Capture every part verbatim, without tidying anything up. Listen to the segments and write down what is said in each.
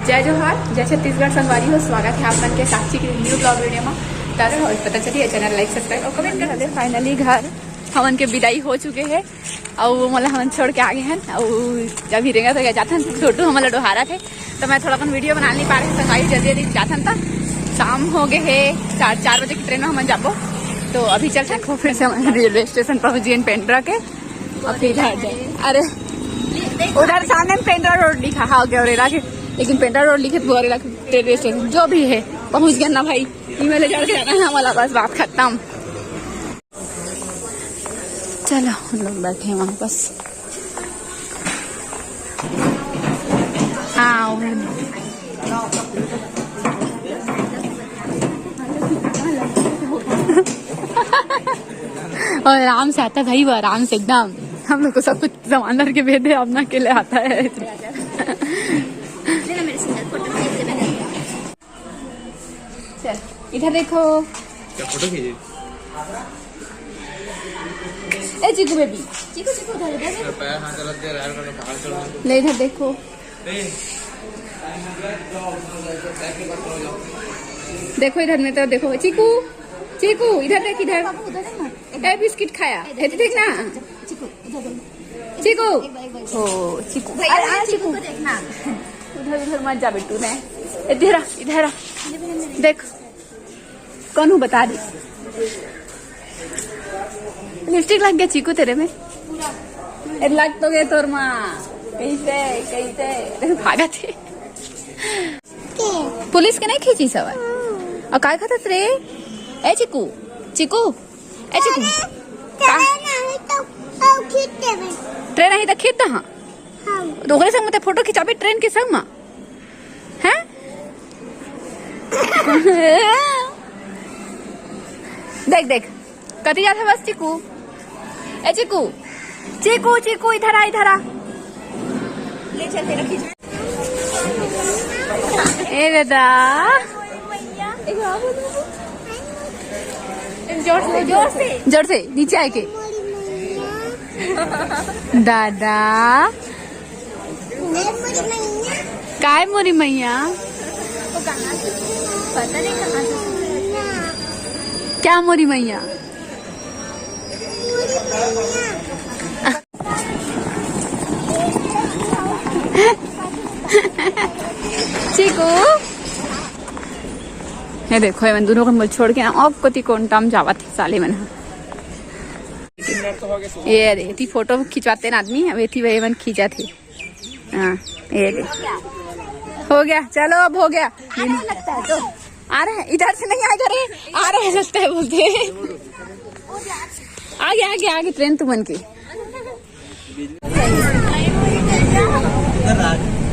जय जोहार, जय छत्तीसगढ़ संगवारी हो, स्वागत है आप मन के साक्षी के न्यू ब्लॉग वीडियो में। दादा हो पता चलिए चैनल लाइक सब्सक्राइब और कमेंट कर दे। फाइनली घर हमन के विदाई हो चुके हैं। अउ वो मोला हमन छोड़ के आ गए हैं। अउ अभी रेंगा तो जाथन, छोटू हमन ला डोहारा थे, तो मैं थोड़ा अपन वीडियो बना नहीं पा रहे संगवारी, जल्दी जल्दी जाथन। त शाम हो गए है, चार चार बजे की ट्रेन में हमन जाबो। तो अभी चलते हैं फिर से हमन रेलवे स्टेशन पहुंच गए पेंड्रा के। अब फिर घर जाए। अरे उधर सामने में पेंड्रा रोड लिखा, हाँ, गेवरेला के, लेकिन पेंड्रा रोड लिखे तो गेवरेला के रेलवे स्टेशन जो भी है पहुंच गया ना भाई। इमे ले चढ़ के जाना है हमारा, बस बात खत्म। चलो हम लोग बैठे हैं वहाँ बस। हाँ, वो है। और आराम से आता है भाई, वो आराम से एकदम। हम लोग को सब कुछ सामान धर के भेज दे, अपना अकेले आता है। चल, इधर देखो। क्या फोटो खींचे? ए चिकू बेबी, चिकू, चिकू, उधर, उधर। पैर हाथ गलत दे रहा है, बाहर चलो। ले इधर देखो। ए। देखो इधर में तो देखो, चिकू, चिकू, इधर देख, इधर। बाबू, उधर है ना। ए, बिस्किट खाया। इधर, ये तो देख ना। चिकू, इधर देख। चिकू। एक बार, एक बार। ओ, चिकू। भैया, अरे, हाँ, चिकू चिकू। को देखना। उधर, उधर मत जा बेटू, नहीं। इधर आ, इधर आ। देख, कौन हूँ बता दे। लिपस्टिक लग गया चीकू तेरे में। ए, लग तो गए तोर माँ। कैसे, कैसे? भागत है। पुलिस के नहीं खींची सवाल। और काय खात रे? ए चिकू, चिकू, ए चिकू। का? ट्रेन नहीं तो, तो खींच देबे। ट्रेन नहीं तो खींच दे, हाँ। हाँ। तो ओकरे संग में तो फोटो खिंचाबे ट्रेन के संग में। हैं? देख, देख, कति जात हे बस चिकू। ए चिकू, चिकू, चिकू, इधर आ, इधर आ। ले चल, तेरा खींच। ए बेटा। जोर से, जोर से। जोर से, नीचे आके। दादा। काय मोरी मैया? पता नहीं कहाँ से। क्या मोरी मैया? चिकू, ये देखो, एमन दोनों को मोला छोड़ के ना अब कोती कोंटा म जावत हे साले मन ह। ये दे, एती फोटो खिंचवाते ना आदमी, अब एती वही मन खींचा थे। हाँ, ये दे, हो गया, चलो अब हो गया। आ रहा है, इधर से नहीं आएगा रे, आ रहा है लगता है बोलते हैं। आगे, आगे, आगे ट्रेन तुमन की।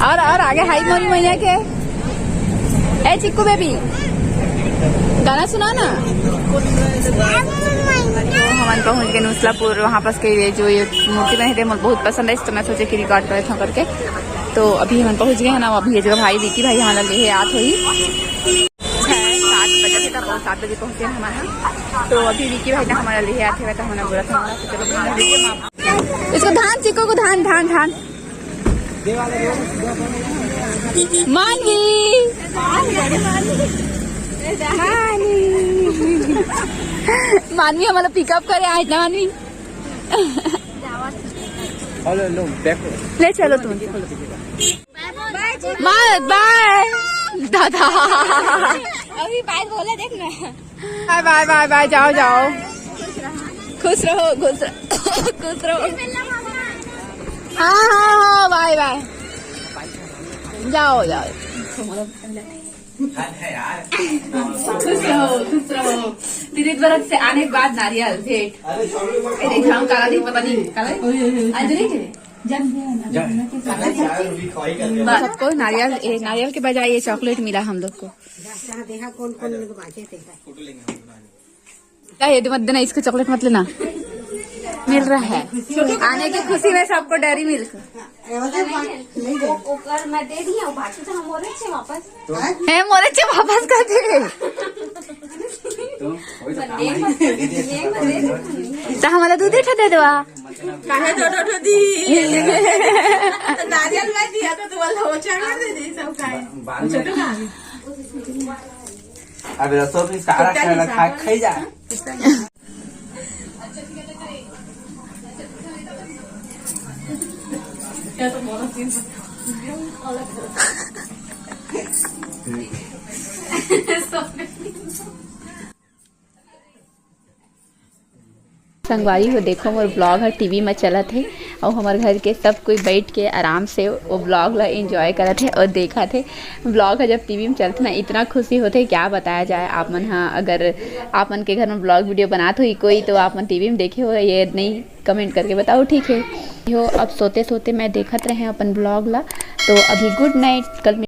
और, और आगे हाय मोरी मैया के। ए चिक्कू बेबी, गाना सुना ना। तो हमन पहुंच गए नूसलापुर, वहाँ पास के ये जो ये मूर्ति बने थे, मुझे बहुत पसंद है, तो मैं सोचे कि रिकॉर्ड करे था करके। तो अभी हमन पहुंच गए हैं ना, अभी ये जो भाई विकी भाई हमारा ले आत होई। छः सात बजे थे, तब सात बजे पहुंचे हैं हमारे यहाँ। तो अभी विकी भाई ना हमारा ले आते हुए तो हमारा बुरा था, तो चलो हमारा ले आते हैं। इसको धान, चिक्कू को धान, धान, धान। मानवी, मानवी, मानवी हमारा पिकअप करे आज ना मानवी। हेलो, लो, बैक। ले चलो तुम। बाय, बाय दादा। अभी बाय बोला देख ना। बाय, बाय, बाय, बाय, जाओ, जाओ। खुश रहो, खुश रहो, खुश रहो। हाँ, हाँ, हाँ, बाय, बाय। जाओ, जाओ। खुश रहो, खुश रहो। तीर्थ व्रत से आने के बाद नारियल भेंट। ए, देख, हम काला नहीं, पता नहीं, काला नहीं? अंजलि के? सबको नारियल, ए, नारियल के बजाय ये चॉकलेट मिला हम लोग को। का ये मत देना, इसको चॉकलेट मत लेना। मिल रहा है, आने की खुशी में सबको डेयरी मिल्क। ओकर मैं दे दिया, बाकी तो हम मोरे से वापस। है, मोरे से वापस कर दे। तो हमारा दूध ही ठंडा दवा। काहे दो दो दो दी? तो नारियल में दिया तो तुम्हारा हो चढ़ा दे दी सब खाए। बाद में। छोटू कहाँ गई? अब रसों भी सारा खाना खा खाई जा। संगवारी हो, देखो मोर vlog ह टीवी म चलत हे अउ हमर घर के सब कोई बैठ के आराम से वो vlog ला enjoy करत हे अउ देखत हे। Vlog ह जब टीवी म चलथे ना, इतना खुशी होथे, क्या बताया जाए। आप मन ह, अगर आप मन के घर में vlog video बनात होही कोई, तो आप मन टीवी म देखे हो ये नहीं, comment करके बताओ, ठीक है। हो, अब सोते सोते मैं देखत रहे अपन vlog ला, तो अभी good night, कल